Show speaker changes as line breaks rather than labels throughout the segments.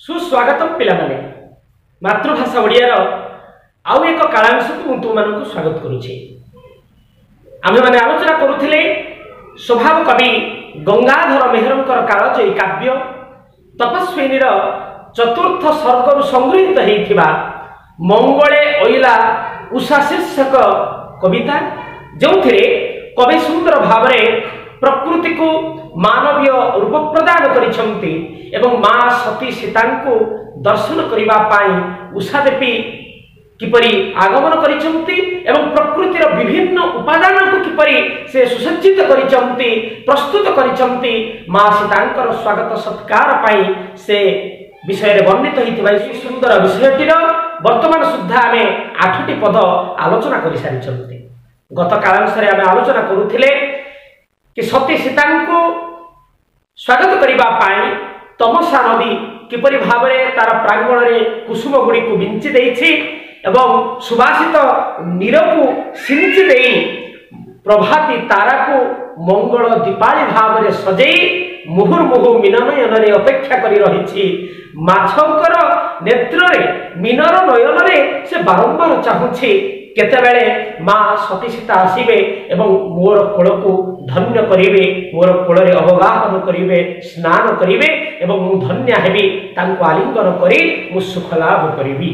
ସୁସ୍ୱାଗତମ ପିଲାମାନେ, ମାତୃଭାଷା ଓଡ଼ିଆର ଆଉ ଏକ କାଳାଂଶକୁ ମୁଁ ତୁମମାନଙ୍କୁ ସ୍ୱାଗତ କରୁଛି। ଆମ୍ଭେମାନେ ଆଲୋଚନା କରୁଥିଲେ ସ୍ୱଭାବ କବି ଗଙ୍ଗାଧର ମେହେରଙ୍କର କାଳଜୟୀ କାବ୍ୟ ତପସ୍ୱିନୀର ଚତୁର୍ଥ ସର୍ଗରୁ ସଂଗୃହୀତ ହେଇଥିବା ମଙ୍ଗଳେ ଅଇଲା ଉଷା ଶୀର୍ଷକ କବିତା, ଯେଉଁଥିରେ କବି ସୁନ୍ଦର ଭାବରେ ପ୍ରକୃତିକୁ ମାନବୀୟ ରୂପ ପ୍ରଦାନ କରିଛନ୍ତି ଏବଂ ମା ସତୀ ସୀତାଙ୍କୁ ଦର୍ଶନ କରିବା ପାଇଁ ଉଷା ଦେବୀ କିପରି ଆଗମନ କରିଛନ୍ତି ଏବଂ ପ୍ରକୃତିର ବିଭିନ୍ନ ଉପାଦାନକୁ କିପରି ସେ ସୁସଜ୍ଜିତ କରିଛନ୍ତି, ପ୍ରସ୍ତୁତ କରିଛନ୍ତି ମା ସୀତାଙ୍କର ସ୍ୱାଗତ ସତ୍କାର ପାଇଁ, ସେ ବିଷୟରେ ବର୍ଣ୍ଣିତ ହୋଇଥିବା ଏହି ସୁନ୍ଦର ବିଷୟଟିର ବର୍ତ୍ତମାନ ସୁଦ୍ଧା ଆମେ 8ଟି ପଦ ଆଲୋଚନା କରିସାରିଛନ୍ତି। ଗତ କାଳାଂଶରେ ଆମେ ଆଲୋଚନା କରୁଥିଲେ କି ସତୀ ସୀତାଙ୍କୁ ସ୍ୱାଗତ କରିବା ପାଇଁ ତମସା ନଦୀ କିପରି ଭାବରେ ତାର ପ୍ରାଙ୍ଗଣରେ କୁସୁମ ଗୁଡ଼ିକୁ ବିଞ୍ଚି ଦେଇଛି ଏବଂ ସୁବାସିତ ନୀରକୁ ସିଞ୍ଚି ଦେଇ ପ୍ରଭାତୀ ତାରାକୁ ମଙ୍ଗଳ ଦୀପାଳି ଭାବରେ ସଜେଇ ମୁହୁର୍ମୁହୁ ମୀନନୟନରେ ଅପେକ୍ଷା କରି ରହିଛି। ମାଛଙ୍କର ନେତ୍ରରେ, ମୀନର ନୟନରେ ସେ ବାରମ୍ବାର ଚାହୁଁଛି କେତେବେଳେ ମା ସତୀ ସୀତା ଆସିବେ ଏବଂ ମୋର କୋଳକୁ ଧନ୍ୟ କରିବେ, ମୋର କୋଳରେ ଅବଗାହନ କରିବେ, ସ୍ନାନ କରିବେ ଏବଂ ମୁଁ ଧନ୍ୟ ହେବି, ତାଙ୍କୁ ଆଲିଙ୍ଗନ କରି ମୁଁ ସୁଖ ଲାଭ କରିବି।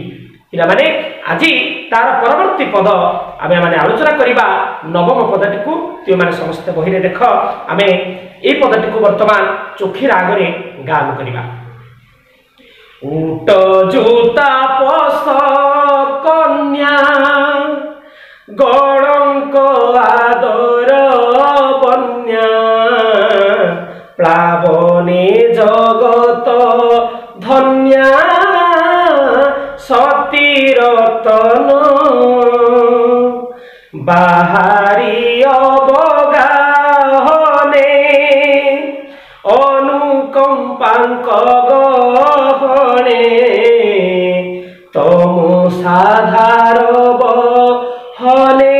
ପିଲାମାନେ, ଆଜି ତାର ପରବର୍ତ୍ତୀ ପଦ ଆମେ ମାନେ ଆଲୋଚନା କରିବା, ନବମ ପଦଟିକୁ। ତୁମେମାନେ ସମସ୍ତେ ବହିରେ ଦେଖ, ଆମେ ଏଇ ପଦଟିକୁ ବର୍ତ୍ତମାନ ଚୋଖି ରାଗରେ ଗାନ କରିବା। ଉଟ ଜୁତା ପଶ କନ୍ୟା ଗଣଙ୍କ ଆଦର ବନ୍ୟା ପ୍ଲାବନେ ଜଗତ ଧନ୍ୟା ସତୀ ରତନ ବାହାରି ଅବଗାହନେ ଅନୁକମ୍ପାଙ୍କ ଗହଣେ ତମ ସାଧାର ବହନେ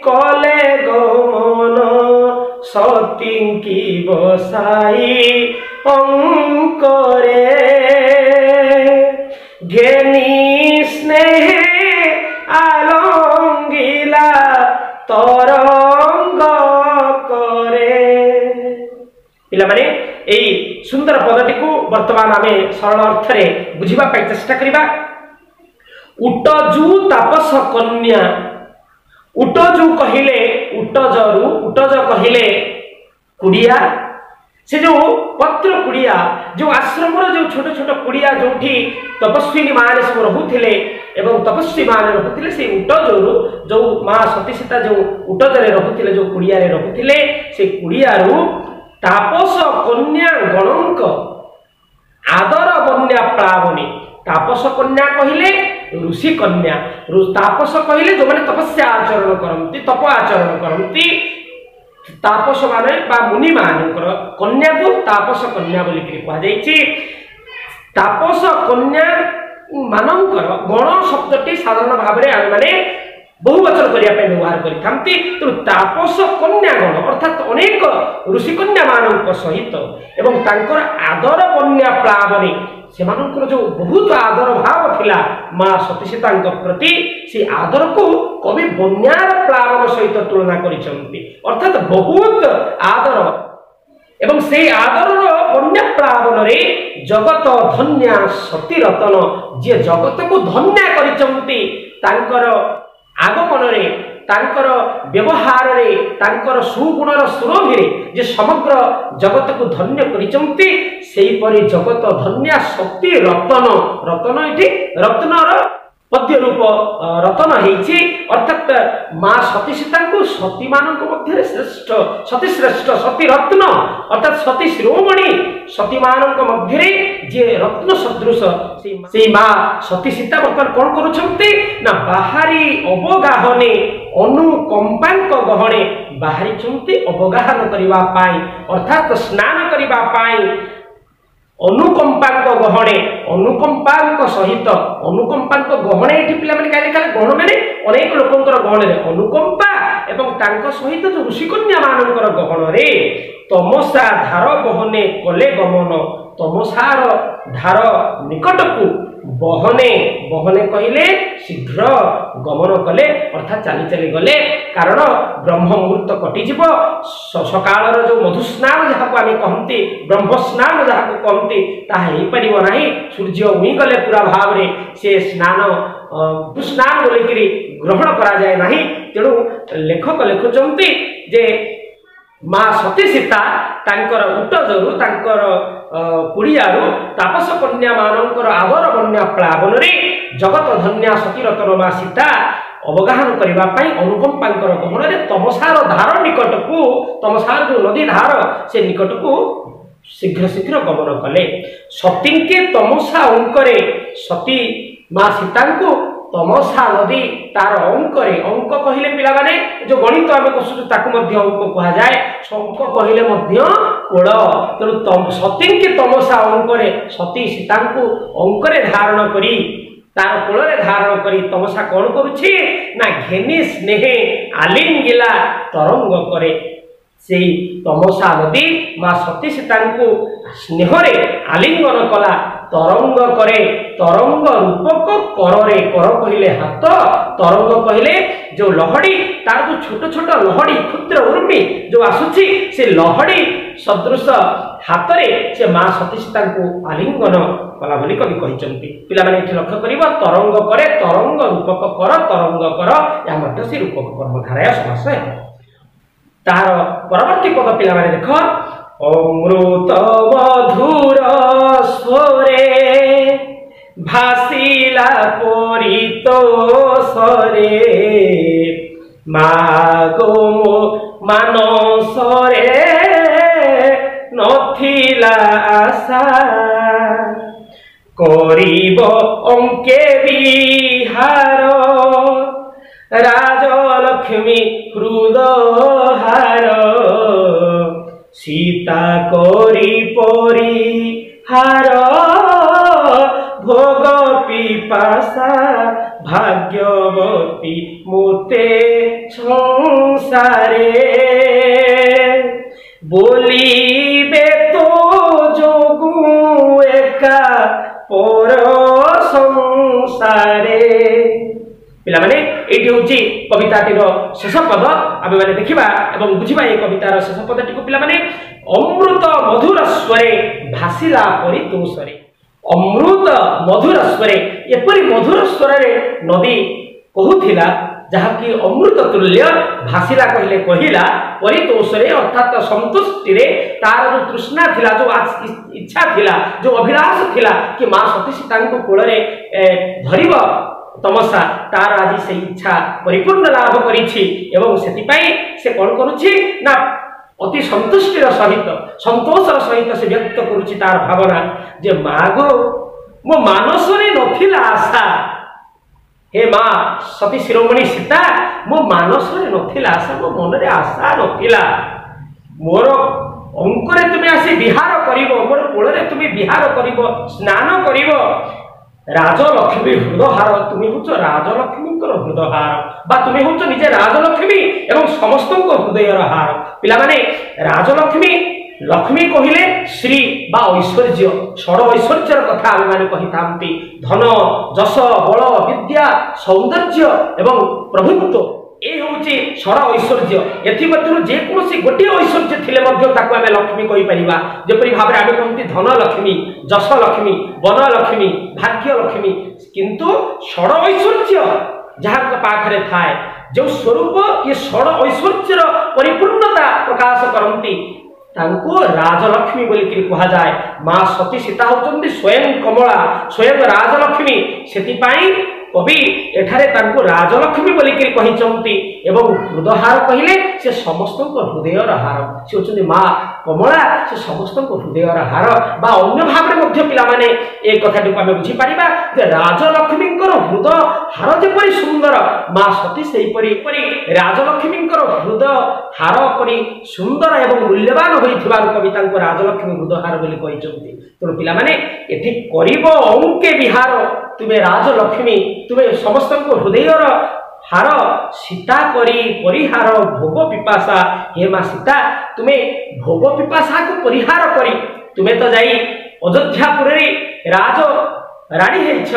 କଲେ ଗମନ ସତୀଙ୍କି ବସାଇ ଅଙ୍କରେ ଘେନି ସ୍ନେହେ ଆଲଙ୍ଗିଲା ତରଙ୍ଗ କରେ। ପିଲାମାନେ, ଏଇ ସୁନ୍ଦର ପଦଟିକୁ ବର୍ତ୍ତମାନ ଆମେ ସରଳ ଅର୍ଥରେ ବୁଝିବା ପାଇଁ ଚେଷ୍ଟା କରିବା। ଉଟଜୁ ତାପସ କନ୍ୟା, ଉଟଜୁ କହିଲେ ଉଟଜରୁ, ଉଟଜ କହିଲେ କୁଡ଼ିଆ, ସେ ଯୋଉ ପତ୍ର କୁଡ଼ିଆ, ଯୋଉ ଆଶ୍ରମର ଯୋଉ ଛୋଟ ଛୋଟ କୁଡ଼ିଆ ଯୋଉଠି ତପସ୍ୱିନୀ ମାନେ ସବୁ ରହୁଥିଲେ ଏବଂ ତପସ୍ୱୀ ମାନେ ରହୁଥିଲେ, ସେଇ ଉଟଜରୁ ଯୋଉ ମା ସତୀ ସୀତା ଯୋଉ ଉଟଜରେ ରହୁଥିଲେ, ଯୋଉ କୁଡ଼ିଆରେ ରହୁଥିଲେ, ସେଇ କୁଡ଼ିଆରୁ ତାପସ କନ୍ୟା ଗଣଙ୍କ ଆଦର ବନ୍ୟା ପ୍ଲାବନୀ। ତାପସ କନ୍ୟା କହିଲେ ଋଷି କନ୍ୟା, ତାପସ କହିଲେ ଯୋଉମାନେ ତପସ୍ୟା ଆଚରଣ କରନ୍ତି, ତପ ଆଚରଣ କରନ୍ତି, ତାପସ ମାନେ ବା ମୁନି ମାନଙ୍କର କନ୍ୟାକୁ ତାପସ କନ୍ୟା ବୋଲିକିରି କୁହାଯାଇଛି। ତାପସ କନ୍ୟା ମାନଙ୍କର ଗଣ ଶବ୍ଦଟି ସାଧାରଣ ଭାବରେ ଆମେମାନେ ବହୁ ବଚନ କରିବା ପାଇଁ ବ୍ୟବହାର କରିଥାନ୍ତି। ତେଣୁ ତାପସ କନ୍ୟା ଗଣ ଅର୍ଥାତ୍ ଅନେକ ଋଷିକନ୍ୟା ମାନଙ୍କ ସହିତ ଏବଂ ତାଙ୍କର ଆଦର ବନ୍ୟା ପ୍ଲାବନୀ, ସେମାନଙ୍କର ଯୋଉ ବହୁତ ଆଦର ଭାବ ଥିଲା ମା ସତୀ ସୀତାଙ୍କ ପ୍ରତି, ସେ ଆଦରକୁ କବି ବନ୍ୟାର ପ୍ଲାବନ ସହିତ ତୁଳନା କରିଛନ୍ତି। ଅର୍ଥାତ୍ ବହୁତ ଆଦର ଏବଂ ସେଇ ଆଦରର ବନ୍ୟା ପ୍ଲାବନରେ ଜଗତ ଧନ୍ୟା ସତୀ ରତନ, ଯିଏ ଜଗତକୁ ଧନ୍ୟା କରିଛନ୍ତି ତାଙ୍କର ଆଗମନରେ, ତାଙ୍କର ବ୍ୟବହାରରେ, ତାଙ୍କର ସୁଗୁଣର ସୁରଭିରେ ଯେ ସମଗ୍ର ଜଗତକୁ ଧନ୍ୟ କରିଛନ୍ତି, ସେହିପରି ଜଗତ ଧନ୍ୟା ସତୀ ରତନ। ରତନ ଏଠି ରତ୍ନର ପଦ୍ୟ ରୂପ ରତନ ହେଇଛି। ଅର୍ଥାତ୍ ମା ସତୀ ସୀତାଙ୍କୁ ସତୀମାନଙ୍କ ମଧ୍ୟରେ ଶ୍ରେଷ୍ଠ, ସତୀ ଶ୍ରେଷ୍ଠ, ସତୀ ରତ୍ନ ଅର୍ଥାତ୍ ସତୀ ଶିରୋମଣି, ସତୀମାନଙ୍କ ମଧ୍ୟରେ ଯିଏ ରତ୍ନ ସଦୃଶ ସେଇ ମା ସତୀ ସୀତା ବର୍ତ୍ତମାନ କଣ କରୁଛନ୍ତି ନା ବାହାରି ଅବଗାହନେ ଅନୁକମ୍ପାଙ୍କ ଗହଣେ ବାହାରିଛନ୍ତି ଅବଗାହନ କରିବା ପାଇଁ, ଅର୍ଥାତ୍ ସ୍ନାନ କରିବା ପାଇଁ। ଅନୁକମ୍ପାଙ୍କ ଗହଣେ, ଅନୁକମ୍ପାଙ୍କ ସହିତ, ଅନୁକମ୍ପାଙ୍କ ଗହଣେ ଏଠି ପିଲାମାନେ କାହିଁ ଲେଖା ଗହଣ ମାନେ ଅନେକ ଲୋକଙ୍କର ଗହଣରେ ଅନୁକମ୍ପା ଏବଂ ତାଙ୍କ ସହିତ ଯୋଉ ଋଷିକନ୍ୟା ମାନଙ୍କର ଗହଣରେ ତମସା ଧାର ବହନେ କଲେ ଗମନ, ତମସାର ଧାର ନିକଟକୁ ବହନେ, ବହନେ କହିଲେ ଶୀଘ୍ର ଗମନ କଲେ, ଅର୍ଥାତ୍ ଚାଲି ଚାଲି ଗଲେ। କାରଣ ବ୍ରହ୍ମ ମୁହୂର୍ତ୍ତ କଟିଯିବ, ସକାଳର ଯେଉଁ ମଧୁସ୍ନାନ ଯାହାକୁ ଆମେ କହନ୍ତି, ବ୍ରହ୍ମସ୍ନାନ ଯାହାକୁ କହନ୍ତି, ତାହା ହେଇପାରିବ ନାହିଁ। ସୂର୍ଯ୍ୟ ଉଇଁଗଲେ ପୁରା ଭାବରେ ସେ ସ୍ନାନ ସ୍ନାନ ବୋଲିକିରି ଗ୍ରହଣ କରାଯାଏ ନାହିଁ। ତେଣୁ ଲେଖକ ଲେଖୁଛନ୍ତି ଯେ ମା ସତୀ ସୀତା ତାଙ୍କର ଉଟଜରୁ, ତାଙ୍କର କୁଡ଼ିଆରୁ ତାପସ କନ୍ୟା ମାନଙ୍କର ଆଦର ବନ୍ୟା ପ୍ଲାବନରେ ଜଗତ ଧନ୍ୟା ସତୀରତନ ମା ସୀତା ଅବଗାହନ କରିବା ପାଇଁ ଅନୁକମ୍ପାଙ୍କର ଗମନରେ ତମସାର ଧାର ନିକଟକୁ, ତମସାର ଯେଉଁ ନଦୀ ଧାର ସେ ନିକଟକୁ ଶୀଘ୍ର ଶୀଘ୍ର ଗମନ କଲେ। ସତୀଙ୍କେ ତମସା ଅଙ୍କରେ, ସତୀ ମା ସୀତାଙ୍କୁ ତମସା ନଦୀ ତାର ଅଙ୍କରେ, ଅଙ୍କ କହିଲେ ପିଲାମାନେ ଯୋଉ ଗଣିତ ଆମେ କଷୁଛୁ ତାକୁ ମଧ୍ୟ ଅଙ୍କ କୁହାଯାଏ, ଶଙ୍କ କହିଲେ ମଧ୍ୟ କୋଳ। ତେଣୁ ସତୀଙ୍କେ ତମସା ଅଙ୍କରେ, ସତୀ ସୀତାଙ୍କୁ ଅଙ୍କରେ ଧାରଣ କରି, ତାର କୋଳରେ ଧାରଣ କରି ତମସା କଣ କରୁଛି ନା ଘେନି ସ୍ନେହେ ଆଲିଙ୍ଗିଲା ତରଙ୍ଗ କରେ। ସେଇ ତମସା ନଦୀ ମା ସତୀ ସୀତାଙ୍କୁ ସ୍ନେହରେ ଆଲିଙ୍ଗନ କଲା, ତରଙ୍ଗ କରେ, ତରଙ୍ଗ ରୂପକ କରରେ, କର କହିଲେ ହାତ, ତରଙ୍ଗ କହିଲେ ଯୋଉ ଲହଡ଼ି, ତାର ଯୋଉ ଛୋଟ ଛୋଟ ଲହଡ଼ି, କ୍ଷୁଦ୍ର ଉର୍ମି ଯୋଉ ଆସୁଛି, ସେ ଲହଡ଼ି ସଦୃଶ ହାତରେ ସେ ମା ସତୀ ସୀତାଙ୍କୁ ଆଲିଙ୍ଗନ କଲା ବୋଲି କବି କହିଛନ୍ତି। ପିଲାମାନେ ଏଠି ଲକ୍ଷ୍ୟ କରିବ, ତରଙ୍ଗ କରେ, ତରଙ୍ଗ ରୂପକ କର, ତରଙ୍ଗ କର, ଏହା ମଧ୍ୟ ସେ ରୂପକ କର୍ମଧାରାୟ ସମାସ ହେବ। ତାହାର ପରବର୍ତ୍ତୀ ପଦ ପିଲାମାନେ ଦେଖ, ଅମୃତ ମଧୁର ସ୍ୱରେ ଭାସିଲା ପରିତୋଷରେ, ମାଗୋ ମୋ ମାନସରେ ନଥିଲା ଆଶା, କରିବ ଅଙ୍କେ ବିହାର ରାଜଲକ୍ଷ୍ମୀ ହୃଦହାର, ସୀତା କରି ପରିହାର ଭୋଗ ପିପାସା, ଭାଗ୍ୟବତୀ ମୋତେ ସଂସାରେ, ବୋଲିବେ ତୋ ଯୋଗୁଁ ଏକା ପର ସଂସାରେ। ପିଲାମାନେ ଏଇଠି ହେଉଛି କବିତାଟିର ଶେଷ ପଦ। ଆମେମାନେ ଦେଖିବା ଏବଂ ବୁଝିବା ଏଇ କବିତାର ଶେଷ ପଦଟିକୁ। ପିଲାମାନେ, ଅମୃତ ମଧୁର ସ୍ୱରେ ଭାସିଲା ପରି ତୋଷରେ, ଅମୃତ ମଧୁର ସ୍ୱରେ, ଏପରି ମଧୁର ସ୍ୱରରେ ନଦୀ କହୁଥିଲା ଯାହାକି ଅମୃତ ତୁଲ୍ୟ। ଭାସିଲା କହିଲେ କହିଲା, ପରିତୋଷରେ ଅର୍ଥାତ ସନ୍ତୁଷ୍ଟିରେ, ତାର ଯୋଉ ତୃଷ୍ଣା ଥିଲା, ଯୋଉ ଇଚ୍ଛା ଥିଲା, ଯୋଉ ଅଭିଳାଷ ଥିଲା କି ମା ସତୀ ସୀତାଙ୍କ କୋଳରେ ଧରିବ ତମସା, ତାର ଆଜି ସେଇ ଇଚ୍ଛା ପରିପୂର୍ଣ୍ଣ ଲାଭ କରିଛି। ଏବଂ ସେଥିପାଇଁ ସେ କଣ କରୁଛି ନା ଅତି ସନ୍ତୁଷ୍ଟିର ସହିତ, ସନ୍ତୋଷର ସହିତ ସେ ବ୍ୟକ୍ତ କରୁଛି ତାର ଭାବନା ଯେ ମାଗୋ ମୋ ମାନସରେ ନଥିଲା ଆଶା, ହେ ମା ସତୀ ଶିରୋମଣି ସୀତା, ମୋ ମାନସରେ ନଥିଲା ଆଶା, ମୋ ମନରେ ଆଶା ନଥିଲା, ମୋର ଅଙ୍କରେ ତୁମେ ଆସି ବିହାର କରିବ, ମୋର କୋଳରେ ତୁମେ ବିହାର କରିବ, ସ୍ନାନ କରିବ। ରାଜଲକ୍ଷ୍ମୀ ହୃଦହାର, ତୁମେ ହେଉଛ ରାଜଲକ୍ଷ୍ମୀଙ୍କର ହୃଦହାର, ବା ତୁମେ ହେଉଛ ନିଜେ ରାଜଲକ୍ଷ୍ମୀ ଏବଂ ସମସ୍ତଙ୍କ ହୃଦୟର ହାର। ପିଲାମାନେ, ରାଜଲକ୍ଷ୍ମୀ, ଲକ୍ଷ୍ମୀ କହିଲେ ଶ୍ରୀ ବା ଐଶ୍ୱର୍ଯ୍ୟ, ଷଡ଼ ଐଶ୍ୱର୍ଯ୍ୟର କଥା ଆମେମାନେ କହିଥାନ୍ତି। ଧନ, ଯଶ, ବଳ, ବିଦ୍ୟା, ସୌନ୍ଦର୍ଯ୍ୟ ଏବଂ ପ୍ରଭୁତ୍ୱ, ଏ ହେଉଛି ଷଡ଼ ଐଶ୍ୱର୍ଯ୍ୟ। ଏଥିମଧ୍ୟରୁ ଯେକୌଣସି ଗୋଟିଏ ଐଶ୍ୱର୍ଯ୍ୟ ଥିଲେ ମଧ୍ୟ ତାକୁ ଆମେ ଲକ୍ଷ୍ମୀ କହିପାରିବା। ଯେପରି ଭାବରେ ଆମେ କହନ୍ତି ଧନ ଲକ୍ଷ୍ମୀ, ଯଶ ଲକ୍ଷ୍ମୀ, ବନ ଲକ୍ଷ୍ମୀ, ଭାଗ୍ୟ ଲକ୍ଷ୍ମୀ। କିନ୍ତୁ ଷଡ଼ ଐଶ୍ୱର୍ଯ୍ୟ ଯାହାଙ୍କ ପାଖରେ ଥାଏ, ଯେଉଁ ସ୍ୱରୂପ ଇଏ ଷଡ଼ ଐଶ୍ୱର୍ଯ୍ୟର ପରିପୂର୍ଣ୍ଣତା ପ୍ରକାଶ କରନ୍ତି, ତାଙ୍କୁ ରାଜଲକ୍ଷ୍ମୀ ବୋଲିକିରି କୁହାଯାଏ। ମା ସତୀ ସୀତା ହେଉଛନ୍ତି ସ୍ୱୟଂ କମଳା, ସ୍ୱୟଂ ରାଜଲକ୍ଷ୍ମୀ। ସେଥିପାଇଁ କବି ଏଠାରେ ତାଙ୍କୁ ରାଜଲକ୍ଷ୍ମୀ ବୋଲିକିରି କହିଛନ୍ତି। ଏବଂ ହୃଦହାର କହିଲେ ସେ ସମସ୍ତଙ୍କ ହୃଦୟର ହାର, ସେ ହେଉଛନ୍ତି ମା କମଳା, ସେ ସମସ୍ତଙ୍କ ହୃଦୟର ହାର। ବା ଅନ୍ୟ ଭାବରେ ମଧ୍ୟ ପିଲାମାନେ ଏ କଥାଟିକୁ ଆମେ ବୁଝିପାରିବା ଯେ ରାଜଲକ୍ଷ୍ମୀଙ୍କର ହୃଦ ହାର ଯେପରି ସୁନ୍ଦର, ମା ସତୀ ସେହିପରି ରାଜଲକ୍ଷ୍ମୀଙ୍କର ହୃଦ ହାର ପରି ସୁନ୍ଦର ଏବଂ ମୂଲ୍ୟବାନ ହୋଇଥିବାରୁ କବି ତାଙ୍କୁ ରାଜଲକ୍ଷ୍ମୀ ହୃଦହାର ବୋଲି କହିଛନ୍ତି। ତେଣୁ ପିଲାମାନେ, ଏଠି କରିବ ଅଙ୍କେ ବିହାର, ତୁମେ ରାଜଲକ୍ଷ୍ମୀ, ତୁମେ ସମସ୍ତଙ୍କ ହୃଦୟର ହାର, ସୀତା କରି ପରିହାର ଭୋଗ ପିପାସା, ହେ ମା ସୀତା, ତୁମେ ଭୋଗ ପିପାସାକୁ ପରିହାର କରି ତୁମେ ତ ଯାଇ ଅଯୋଧ୍ୟାପୁରରେ ରାଜ ରାଣୀ ହେଇଛ,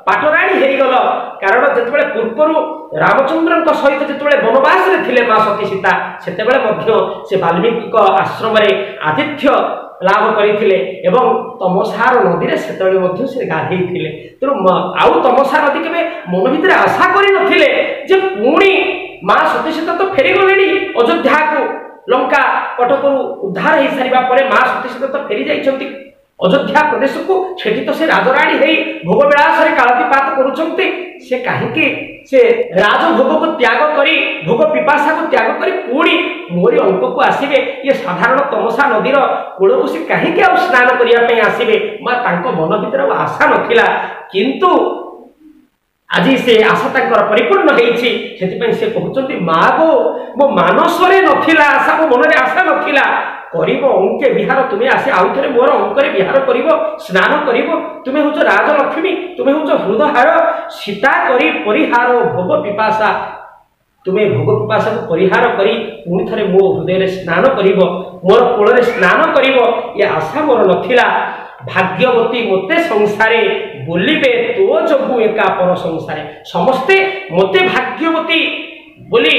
ପାଟରାଣୀ ହେଇଗଲ। କାରଣ ଯେତେବେଳେ ପୂର୍ବରୁ ରାମଚନ୍ଦ୍ରଙ୍କ ସହିତ ଯେତେବେଳେ ବନବାସରେ ଥିଲେ ମା ସତୀ ସୀତା, ସେତେବେଳେ ମଧ୍ୟ ସେ ବାଲ୍ମୀକିଙ୍କ ଆଶ୍ରମରେ ଆତିଥ୍ୟ ଲାଭ କରିଥିଲେ ଏବଂ ତମସାର ନଦୀରେ ସେତେବେଳେ ମଧ୍ୟ ସେ ଗାଧେଇଥିଲେ। ତେଣୁ ଆଉ ତମସା ନଦୀ କେବେ ମନ ଭିତରେ ଆଶା କରିନଥିଲେ ଯେ ପୁଣି ମା ସତୀ ସୀତା ତ ଫେରିଗଲେଣି ଅଯୋଧ୍ୟାକୁ, ଲଙ୍କା କଟକରୁ ଉଦ୍ଧାର ହେଇସାରିବା ପରେ ମା ସତୀ ସୀତା ତ ଫେରି ଯାଇଛନ୍ତି ଅଯୋଧ୍ୟା ପ୍ରଦେଶକୁ, ସେଠି ତ ସେ ରାଜରାଣୀ ହେଇ ଭୋଗ ବିଳାସରେ କାଳାତିପାତ କରୁଛନ୍ତି। ସେ କାହିଁକି ସେ ରାଜଭୋଗକୁ ତ୍ୟାଗ କରି, ଭୋଗ ପିପାସାକୁ ତ୍ୟାଗ କରି ପୁଣି ମୋରି ଅଙ୍କକୁ ଆସିବେ? ଇଏ ସାଧାରଣ ତମସା ନଦୀର କୂଳକୁ ସେ କାହିଁକି ଆଉ ସ୍ନାନ କରିବା ପାଇଁ ଆସିବେ? ମା ତାଙ୍କ ମନ ଭିତରେ ଆଉ ଆଶା ନଥିଲା, କିନ୍ତୁ ଆଜି ସେ ଆଶା ତାଙ୍କର ପରିପୂର୍ଣ୍ଣ ହେଇଛି। ସେଥିପାଇଁ ସେ କହୁଛନ୍ତି, ମା ଗୋ, ମୋ ମାନସରେ ନଥିଲା ଆଶା, ମୋ ମନରେ ଆଶା ନଥିଲା କରିବ ଅଙ୍କେ ବିହାର, ତୁମେ ଆସି ଆଉ ଥରେ ମୋର ଅଙ୍କରେ ବିହାର କରିବ, ସ୍ନାନ କରିବ। ତୁମେ ହେଉଛ ରାଜଲକ୍ଷ୍ମୀ, ତୁମେ ହେଉଛ ହୃଦହାର, ସୀତା କରି ପରିହାର ଭୋଗ ପିପାସା, ତୁମେ ଭୋଗ ପିପାସାକୁ ପରିହାର କରି ପୁଣି ଥରେ ମୋ ହୃଦୟରେ ସ୍ନାନ କରିବ, ମୋର କୂଳରେ ସ୍ନାନ କରିବ, ଏ ଆଶା ମୋର ନଥିଲା। ଭାଗ୍ୟବତୀ ମୋତେ ସଂସାରେ ବୋଲିବେ ତୋ ଯୋଗୁ ଏକା ପର ସଂସାରେ। ସମସ୍ତେ ମୋତେ ଭାଗ୍ୟବତୀ ବୋଲି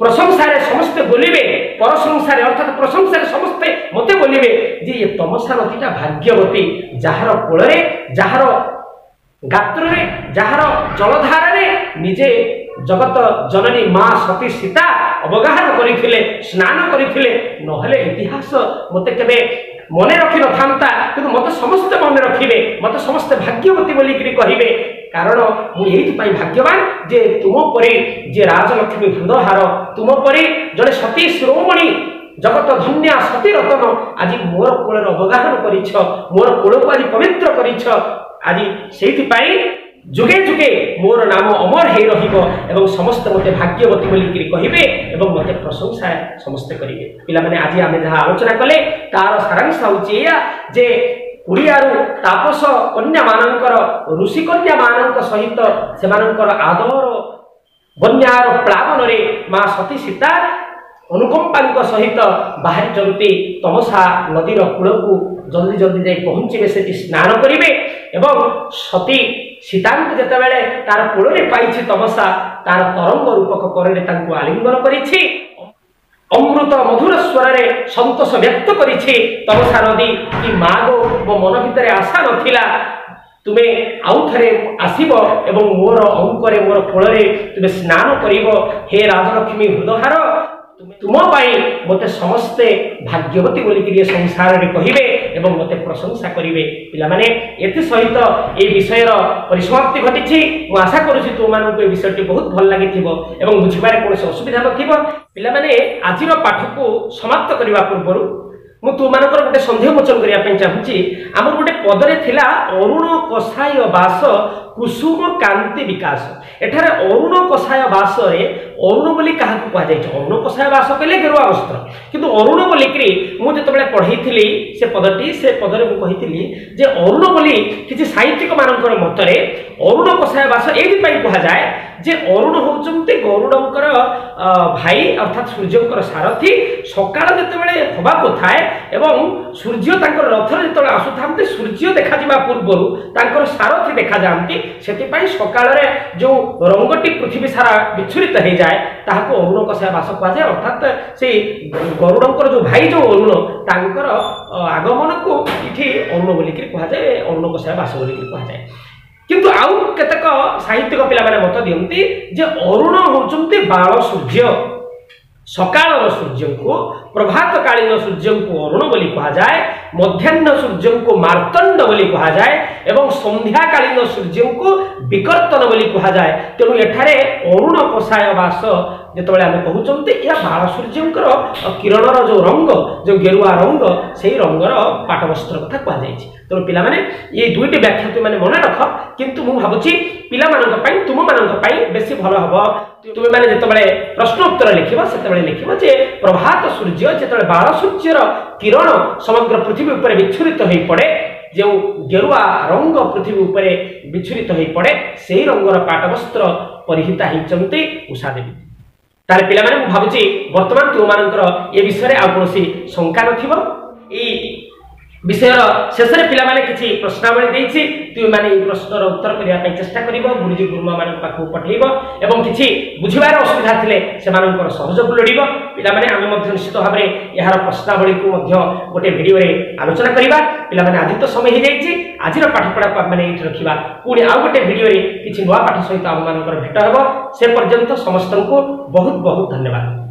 ପ୍ରଶଂସାରେ ସମସ୍ତେ ବୋଲିବେ ପର ସଂସାରେ, ଅର୍ଥାତ୍ ପ୍ରଶଂସାରେ ସମସ୍ତେ ମୋତେ ବୋଲିବେ ଯେ ଏ ତମସା ନଦୀଟା ଭାଗ୍ୟବତୀ, ଯାହାର କୂଳରେ, ଯାହାର ଗାତ୍ରରେ, ଯାହାର ଜଳଧାରାରେ ନିଜେ ଜଗତ ଜନନୀ ମା ସତୀ ସୀତା ଅବଗାହନ କରିଥିଲେ, ସ୍ନାନ କରିଥିଲେ। ନହେଲେ ଇତିହାସ ମୋତେ କେବେ ମନେ ରଖିନଥାନ୍ତା, କିନ୍ତୁ ମୋତେ ସମସ୍ତେ ମନେ ରଖିବେ, ମୋତେ ସମସ୍ତେ ଭାଗ୍ୟବତୀ ବୋଲିକିରି କହିବେ। କାରଣ ମୁଁ ଏଇଥିପାଇଁ ଭାଗ୍ୟବାନ ଯେ ତୁମ ପରି ଯେ ରାଜଲକ୍ଷ୍ମୀ ହୃଦହାର, ତୁମ ପରି ଜଣେ ସତୀ ଶିରୋମଣି ଜଗତ ଧନ୍ୟା ସତୀ ରତନ ଆଜି ମୋର କୂଳରେ ଅବଗାହନ କରିଛ, ମୋର କୂଳକୁ ଆଜି ପବିତ୍ର କରିଛ। ଆଜି ସେଇଥିପାଇଁ ଯୁଗେ ଯୁଗେ ମୋର ନାମ ଅମର ହେଇ ରହିବ ଏବଂ ସମସ୍ତେ ମୋତେ ଭାଗ୍ୟବତୀ ବୋଲିକିରି କହିବେ ଏବଂ ମୋତେ ପ୍ରଶଂସା ସମସ୍ତେ କରିବେ। ପିଲାମାନେ, ଆଜି ଆମେ ଯାହା ଆଲୋଚନା କଲେ ତାର ସାରାଂଶ ହେଉଛି ଏଇଆ ଯେ କୁଡ଼ିଆରୁ ତାପସ କନ୍ୟାମାନଙ୍କର, ଋଷି କନ୍ୟାମାନଙ୍କ ସହିତ ସେମାନଙ୍କର ଆଦର ବନ୍ୟାର ପ୍ଲାବନରେ ମା ସତୀ ସୀତା ଅନୁକମ୍ପାଙ୍କ ସହିତ ବାହାରିଛନ୍ତି ତମସା ନଦୀର କୂଳକୁ, ଜଲ୍ଦି ଜଲ୍ଦି ଯାଇ ପହଞ୍ଚିବେ, ସେଠି ସ୍ନାନ କରିବେ। ଏବଂ ସତୀ ସୀତାଙ୍କୁ ଯେତେବେଳେ ତାର କୂଳରେ ପାଇଛି ତମସା, ତାର ତରଙ୍ଗ ରୂପକ କରରେ ତାଙ୍କୁ ଆଲିଙ୍ଗନ କରିଛି, ଅମୃତ ମଧୁର ସ୍ୱରରେ ସନ୍ତୋଷ ବ୍ୟକ୍ତ କରିଛି ତମସା ନଦୀ କି ମା ଗୋ, ମୋ ମନ ଭିତରେ ଆଶା ନଥିଲା ତୁମେ ଆଉ ଥରେ ଆସିବ ଏବଂ ମୋର ଅଙ୍କରେ, ମୋର କୂଳରେ ତୁମେ ସ୍ନାନ କରିବ। ହେ ରାଜଲକ୍ଷ୍ମୀ ହୃଦହାର, ତୁମ ପାଇଁ ମୋତେ ସମସ୍ତେ ଭାଗ୍ୟବତୀ ବୋଲିକିରି ଏ ସଂସାରରେ କହିବେ ଏବଂ ମୋତେ ପ୍ରଶଂସା କରିବେ। ପିଲାମାନେ, ଏଥିସହିତ ଏ ବିଷୟର ପରିସମାପ୍ତି ଘଟିଛି। ମୁଁ ଆଶା କରୁଛି ତୁମମାନଙ୍କୁ ଏ ବିଷୟଟି ବହୁତ ଭଲ ଲାଗିଥିବ ଏବଂ ବୁଝିବାରେ କୌଣସି ଅସୁବିଧା ନଥିବ। ପିଲାମାନେ, ଆଜିର ପାଠକୁ ସମାପ୍ତ କରିବା ପୂର୍ବରୁ ମୁଁ ତୁମମାନଙ୍କର ଗୋଟେ ସନ୍ଦେହ ମୋଚନ କରିବା ପାଇଁ ଚାହୁଁଛି। ଆମର ଗୋଟେ ପଦରେ ଥିଲା ଅରୁଣ କଷାୟ ବାସ କୁସୁମ କାନ୍ତି ବିକାଶ। ଏଠାରେ ଅରୁଣ କଷାୟ ବାସରେ ଅରୁଣ ବୋଲି କାହାକୁ କୁହାଯାଇଛି? ଅରୁଣ କଷାୟ ବାସ କହିଲେ ଗେରୁଆ ବସ୍ତ୍ର, କିନ୍ତୁ ଅରୁଣ ବୋଲିକିରି ମୁଁ ଯେତେବେଳେ ପଢ଼େଇଥିଲି ସେ ପଦଟି, ସେ ପଦରେ ମୁଁ କହିଥିଲି ଯେ ଅରୁଣ ବୋଲି କିଛି ସାହିତ୍ୟିକ ମାନଙ୍କର ମତରେ ଅରୁଣ କଷାୟ ବାସ ଏଇଥିପାଇଁ କୁହାଯାଏ ଯେ ଅରୁଣ ହେଉଛନ୍ତି ଗରୁଡ଼ଙ୍କର ଭାଇ, ଅର୍ଥାତ୍ ସୂର୍ଯ୍ୟଙ୍କର ସାରଥୀ। ସକାଳ ଯେତେବେଳେ ହେବାକୁ ଥାଏ ଏବଂ ସୂର୍ଯ୍ୟ ତାଙ୍କର ରଥରେ ଯେତେବେଳେ ଆସୁଥାନ୍ତି, ସୂର୍ଯ୍ୟ ଦେଖାଯିବା ପୂର୍ବରୁ ତାଙ୍କର ସାରଥୀ ଦେଖାଯାଆନ୍ତି। ସେଥିପାଇଁ ସକାଳରେ ଯେଉଁ ରଙ୍ଗଟି ପୃଥିବୀ ସାରା ବିଚ୍ଛୁରିତ ହେଇଯାଏ ତାହାକୁ ଅରୁଣ କଷାୟ ବାସ କୁହାଯାଏ। ଅର୍ଥାତ୍ ସେଇ ଗରୁଡ଼ଙ୍କର ଯେଉଁ ଭାଇ ଯେଉଁ ଅରୁଣ, ତାଙ୍କର ଆଗମନକୁ ଏଠି ଅରୁଣ ବୋଲିକିରି କୁହାଯାଏ, ଅରୁଣ କଷାୟ ବାସ ବୋଲିକିରି କୁହାଯାଏ। କିନ୍ତୁ ଆଉ କେତେକ ସାହିତ୍ୟିକ ପିଲାମାନେ ମତ ଦିଅନ୍ତି ଯେ ଅରୁଣ ହେଉଛନ୍ତି ବାଳ ସୂର୍ଯ୍ୟ, ସକାଳର ସୂର୍ଯ୍ୟଙ୍କୁ, ପ୍ରଭାତକାଳୀନ ସୂର୍ଯ୍ୟଙ୍କୁ ଅରୁଣ ବୋଲି କୁହାଯାଏ, ମଧ୍ୟାହ୍ନ ସୂର୍ଯ୍ୟଙ୍କୁ ମାର୍ତ୍ତଣ୍ଡ ବୋଲି କୁହାଯାଏ ଏବଂ ସନ୍ଧ୍ୟାକାଳୀନ ସୂର୍ଯ୍ୟଙ୍କୁ ବିକର୍ତ୍ତନ ବୋଲି କୁହାଯାଏ। ତେଣୁ ଏଠାରେ ଅରୁଣ କଷାୟ ବାସ ଯେତେବେଳେ ଆମେ କହୁଛନ୍ତି, ଏହା ବାଳ ସୂର୍ଯ୍ୟଙ୍କର କିରଣର ଯେଉଁ ରଙ୍ଗ, ଯେଉଁ ଗେରୁଆ ରଙ୍ଗ, ସେଇ ରଙ୍ଗର ପାଟବସ୍ତ୍ର କଥା କୁହାଯାଇଛି। ତେଣୁ ପିଲାମାନେ, ଏଇ ଦୁଇଟି ବ୍ୟାଖ୍ୟା ତୁମେ ମନେ ରଖ, କିନ୍ତୁ ମୁଁ ଭାବୁଛି ପିଲାମାନଙ୍କ ପାଇଁ, ତୁମମାନଙ୍କ ପାଇଁ ବେଶୀ ଭଲ ହବ ତୁମେମାନେ ଯେତେବେଳେ ପ୍ରଶ୍ନ ଉତ୍ତର ଲେଖିବ ସେତେବେଳେ ଲେଖିବ ଯେ ପ୍ରଭାତ ସୂର୍ଯ୍ୟ ଯେତେବେଳେ ବାଳ ସୂର୍ଯ୍ୟର କିରଣ ସମଗ୍ର ପୃଥିବୀ ଉପରେ ବିଚ୍ଛୁରିତ ହୋଇପଡ଼େ, ଯେଉଁ ଗେରୁଆ ରଙ୍ଗ ପୃଥିବୀ ଉପରେ ବିଚ୍ଛୁରିତ ହୋଇପଡ଼େ, ସେଇ ରଙ୍ଗର ପାଟବସ୍ତ୍ର ପରିହିତା ହେଇଛନ୍ତି ଉଷା ଦେବୀ। ତାହେଲେ ପିଲାମାନେ, ମୁଁ ଭାବୁଛି ବର୍ତ୍ତମାନ ତୁମମାନଙ୍କର ଏ ବିଷୟରେ ଆଉ କୌଣସି ଶଙ୍କା ନଥିବ। ଏଇ ବିଷୟର ଶେଷରେ ପିଲାମାନେ କିଛି ପ୍ରଶ୍ନାବଳୀ ଦେଇଛି, ତୁମେମାନେ ଏହି ପ୍ରଶ୍ନର ଉତ୍ତର କରିବା ପାଇଁ ଚେଷ୍ଟା କରିବ, ଗୁରୁଜୀ ଗୁରୁମାମାନଙ୍କ ପାଖକୁ ପଠେଇବ ଏବଂ କିଛି ବୁଝିବାର ଅସୁବିଧା ଥିଲେ ସେମାନଙ୍କର ସହଯୋଗ ଲୋଡ଼ିବ। ପିଲାମାନେ, ଆମେ ମଧ୍ୟ ନିଶ୍ଚିତ ଭାବରେ ଏହାର ପ୍ରଶ୍ନାବଳୀକୁ ମଧ୍ୟ ଗୋଟେ ଭିଡ଼ିଓରେ ଆଲୋଚନା କରିବା। ପିଲାମାନେ, ଆଜି ତ ସମୟ ହେଇଯାଇଛି, ଆଜିର ପାଠପଢ଼ାକୁ ଆମେମାନେ ଏଇଠି ରଖିବା। ପୁଣି ଆଉ ଗୋଟେ ଭିଡ଼ିଓରେ କିଛି ନୂଆ ପାଠ ସହିତ ଆମମାନଙ୍କର ଭେଟ ହେବ। ସେ ପର୍ଯ୍ୟନ୍ତ ସମସ୍ତଙ୍କୁ ବହୁତ ବହୁତ ଧନ୍ୟବାଦ।